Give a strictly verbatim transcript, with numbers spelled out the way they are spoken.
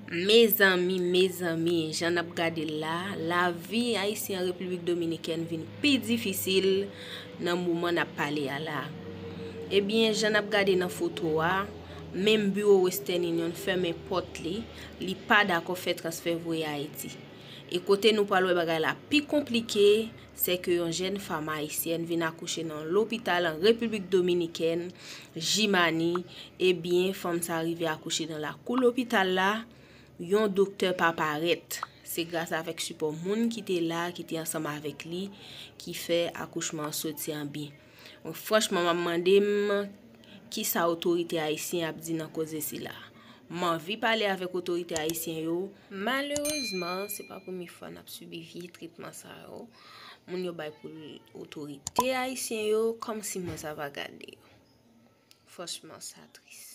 Mezanmi, mezanmi, jan n ap gade l la, lavi ayisyen an Repiblik Dominikèn vin pi difisil nan moman n ap pale a la. Ebyen, jan n ap gade nan foto a, menm biwo Western Union fèmen pòt li, li pa dakò fè transfè voye Ayiti. E kote nou pral wè bagay la pi konplike, se ke yon jèn fanm ayisyèn vin akouche nan lopital an Repiblik Dominikèn, Jimani. Ebyen, fanm sa rive akouche nan lakou lopital la, yon doktè pa parèt. Se gras avèk sipò moun ki te la, ki te ansanm avèk li, ki fè akouchman an soti an byen. Franchman, m ap mande m, kisa otorite ayisyen ap di nan koze sila? M anvi pale avèk otorite ayisyen yo. Malerezman, se pa premye fwa n ap sibi vye tretman sa yo. Moun yo bay pou otorite ayisyen yo, kòmsi mwen sa va gade yo. Franchman, sa tris.